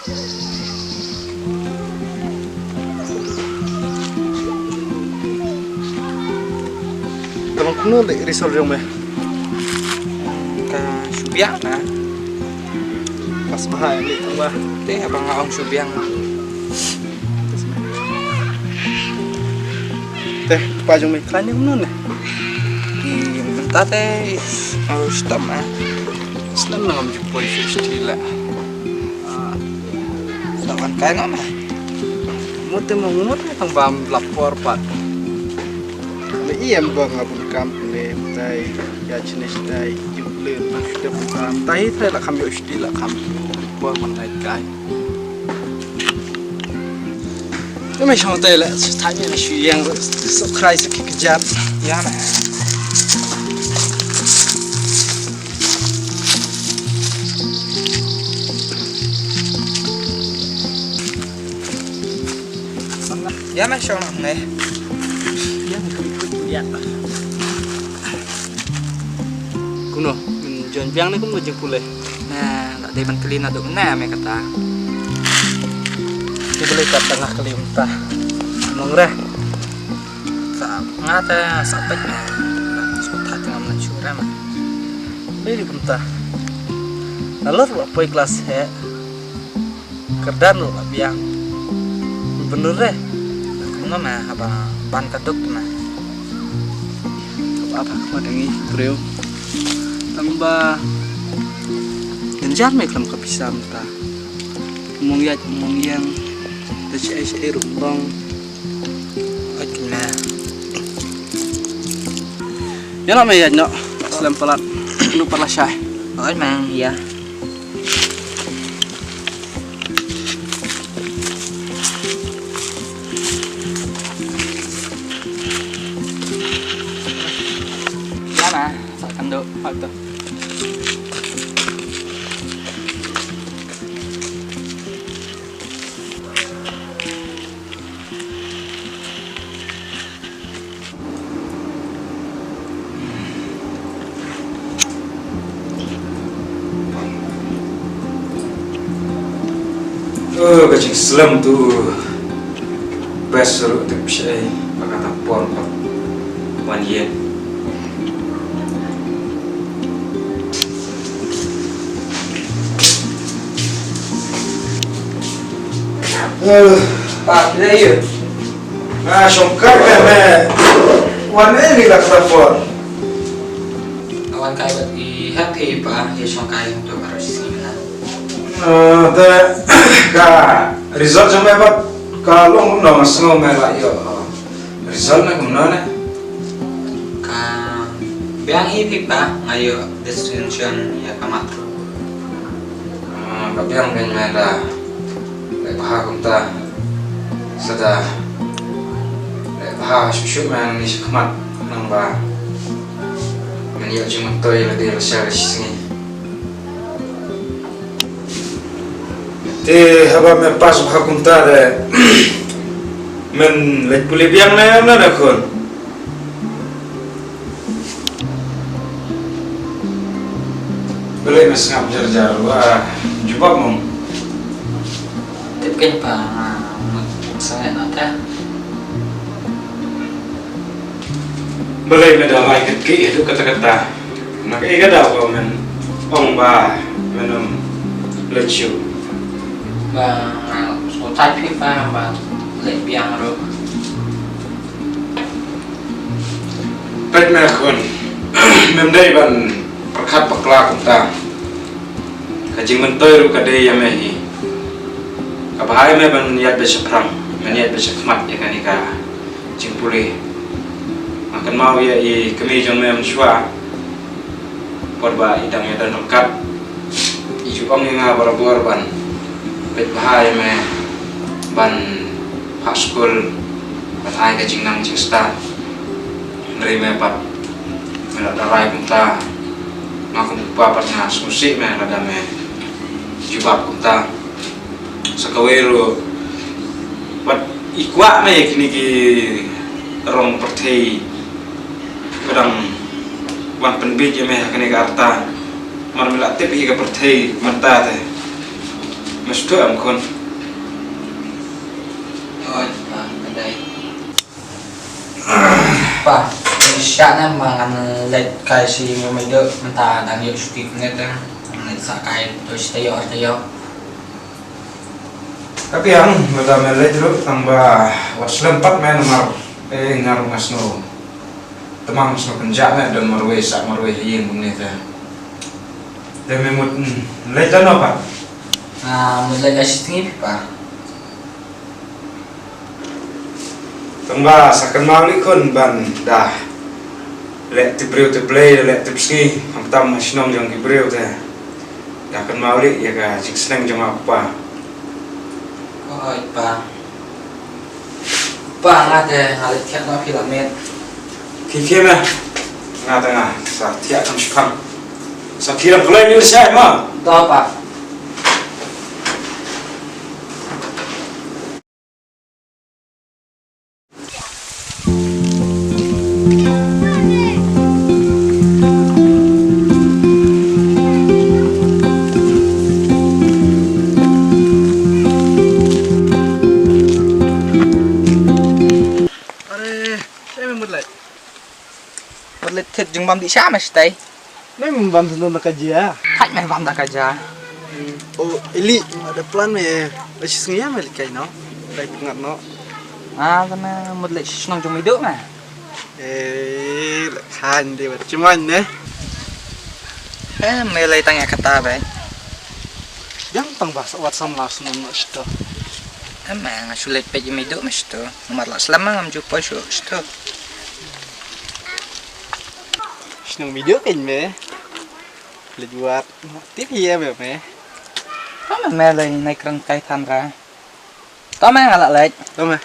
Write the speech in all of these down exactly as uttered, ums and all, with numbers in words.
Ka long kumno leh result jong me? Ka shu biang na. Pass bha ïa leh tang ba. Te haba nga ong shu biang. Te pa jong me khlaiñ kumno ne? Ki mynta te, oh, stem ah. Stem na ngam ju poi shu sti la. Ah. Sa wan kai ngam ah. Mut te mo ngut tang bam lapor pat. Me iem ba nga bun kam ne tai ya chines tai juk le na shu te bun kam tai tai la kam yo sti la kam por man dai kai. Te me shong tai la su tai ne shu yang su krai su ki kjat ya na. Ya me shong ne. Ya me kut kut ya. Kumno, men jon biang ne kumno jingpule? Na, la dei ban kylli naduh mynne me kata. Te balei kata nga kylli mynta. Nong re. Sa nga te sa peit me. Sa peit te ngam nang shu re me. Dei dei kumta. Nalor la poi klas he. Kyrdan ruh ka biang. Bynriew re. Kumno me haba ban ka duk me. Haba haba ka dang i briew. Tang ba jynjar me khlem ka pisa mynta. Mong ïaid mong ïeng. Te shaei shaei ruh long. Oi me. Ïa noh me ïaid noh. Slem palat. Kynduh pat lashai. Oi me ïa. Ïa na, sa kynduh pat to. Oh, ka jingslem tu best ruh tip shaei ba kata por ka wan ïen. Eh, pa, phi dei ïa? Nga shongkai me, me wan ei ni la ka por. Nga wan kai bad i hep hi pa, ïa shongkai hangto baroh shi sngi mynta. Eh, te ka result jong me pat ka long kumno, nga sngew me la ïoh result ne kumno ne? Ka biang hi phi pa, nga ïoh distinction ïa ka mat. Ah, ka biang kein me da leh bha kumta. Sa da leh bha shuh shuh me nangne shakhmat, nang ba men ïoh jingmyntoi lade lashai lashisngi. Te haba me pass bha kumta de men leit pule biang ne em ne khun? Balei me sngap jar jar, wa jubab mo. Tip kein pa, nga mut sangeh noh te. Balei me da lai kit ki haduh katta katta? Na kaei ka daw ba men ong ba men ym leit shuh? Ba nga sngewthuh phi pa ba leit biang ruh. Peit me khun, mem dei ban pyrkhat bakla kumta. Ka jingmyntoi ruh ka dei ïa me hi. Ka bha ïa me ban ïaid beit shaphrang, ban ïaid beit shakhmat ïa kane ka jingpule. Nga kynmaw ïa i kmie jong me mynshuwa. Por ba i dang ïadon ryngkat, i ju ong ïa nga barabor ban peit bha ïa me ban phah skul, ban ai ka jingnang jingstad. Hynrei me pat me la da rai kumta. Nga kum u kpa pat nga sngewsih me lada me jubab kumta. Sa kawei ruh, wat i kwah me ïa kine ki rong pyrthei ba dang wan pynbiej ïa me ha kane ka rta. Namar me la tip hi ka pyrthei mynta te. Mas tu am khun. Oi, pa, ka dei. Pa, sha na ma ngan leit kai shi ma mai do mynta dang ïoh shuti knet dang. Ngan leit sa kai to shi taïew ar taïew. Ka biang, mynta me leit ruh tang ba wat slem pat me namar, eh, nga ruh nga sngew. Tang nga sngew pynjah me don marwei sa marwei ha ïing bym ne te. Te me mut, hmm, leit da no pat? Ah, mut leit da shi sngi pa. Tang ba sa kynmaw lei khun ban da leh tip briew tip blei, da leh tip sngi, khamtam ha shnong jong ki briew te. Da kynmaw lei ïa ka jingsneng jong nga pa. Oi pa. Pa nga te nga leit thiah noh phi la met. Khie khie me. Nga te nga sa thiah kham shi kham. Sa khie lam kloi ni sa ma. To pa. Are, eh, me mut leit. Mut leit thied jingbam dih sha me stai. Me bam sendon da ka jia. Thait me bam da ka jia. O, ili, ma da plan me. Ba shi sngi ïa me leit kai no. Leit ngat no. Ah, kana mut leit shnong jong me duk me. Eh, leit khan de wat chiman ne. Eh, me leit tang ïa kata be. Yang tang ba sa wat sam la shnong no shito. Eh, me nga shu leit peit ïa me duk me shito. Namar la slem ma ngam ju poi shu shito. Shnong me duk kein me. Leit wat. Tip ïa me me. Ka me me lei nai kren kai than ra. To me nga la leit. To me.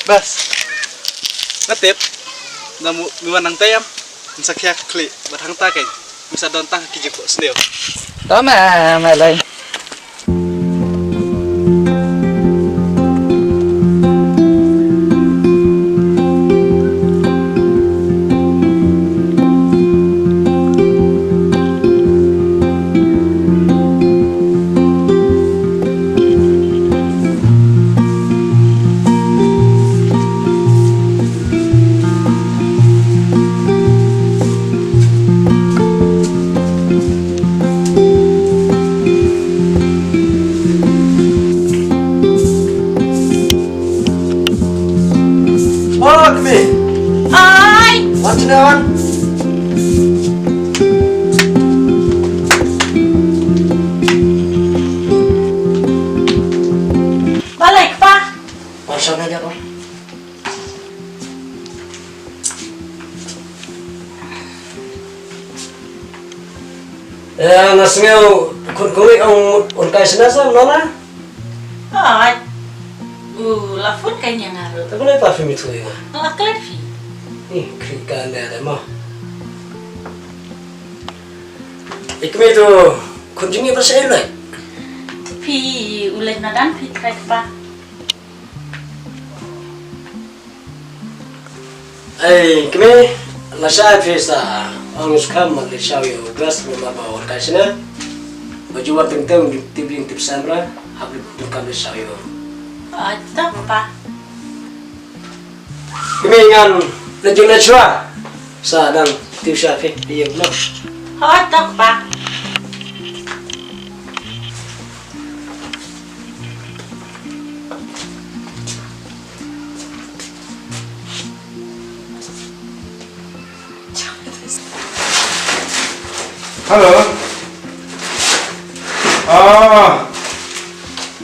Bas. Nga tip. Namu mi wan nang tayam. Nsa khia khli. Bat hang ta kein. Nsa don tang ki jiko sniew. To me me lei. Wan kmie. Ai. Wan sini wan. Balei kpa? Wan sini wan. Eh, nga sngew khun kawei ong mut un kai shna sa mano na? Hooid. U la phone kai ïa nga ruh. Te balei pat phim ïathuh ïa nga? Nga la klet phi. Ih, khri ka ne de mo. I kmie tu khun jong ngi ba sa leit. Te phi u leit madan phi trai kpa. Ei, kmie, la shai phi sa ong skam ma leit shaw ïa u dress ma ba wan kai shna. Ba ju wan teng teng tip ïing tip sem ra, hap leit teng kam leit shaw ïa u. Ai, to pa. Kmie ngan leit ju leit shuwa. Sa dang tip sha phi ïa u no. Hooid, to pa. Hello. Ah.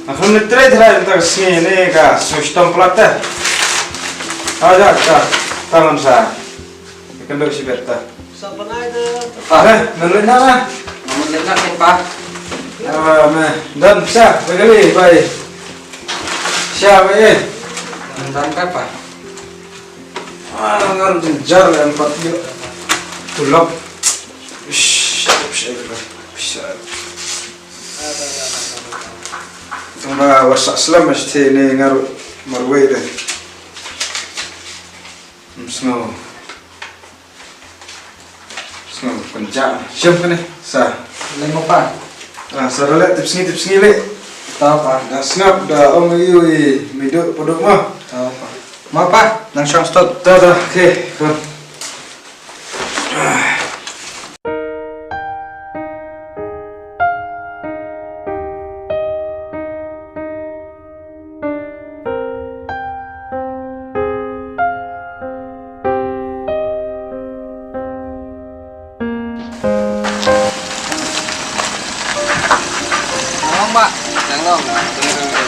Nga kham leit trei tharai mynta ka sngi ne ka sngewshitom palat te. Ah, ja, ja. Tangan sa. Ka kynduh shibit te. Sa pynai te. Pa. Eh, ngan leit na na. Ngan leit na pa. Ah, me. Done, sa, bye, bye. Sa, bye. Done ka pa. Ah, ngan jynjar em pat ïa. Tulop. Ish, ish, ish, ish. Tang ba wat sa slem, ish, te ne nga ruh marwei de. Ym sngew. Sngew pynjah. Shem kane sa. Lei mo pa. Ah, sa da leh, tip sngi, tip sngi leh. Ta pa. Da sngap, da ong ïu i, mi duk, pa duk ma. Ta pa. Ma pa, nang shong stot. Ta, ta, okay, khun. Nang long, Bah. Nang long.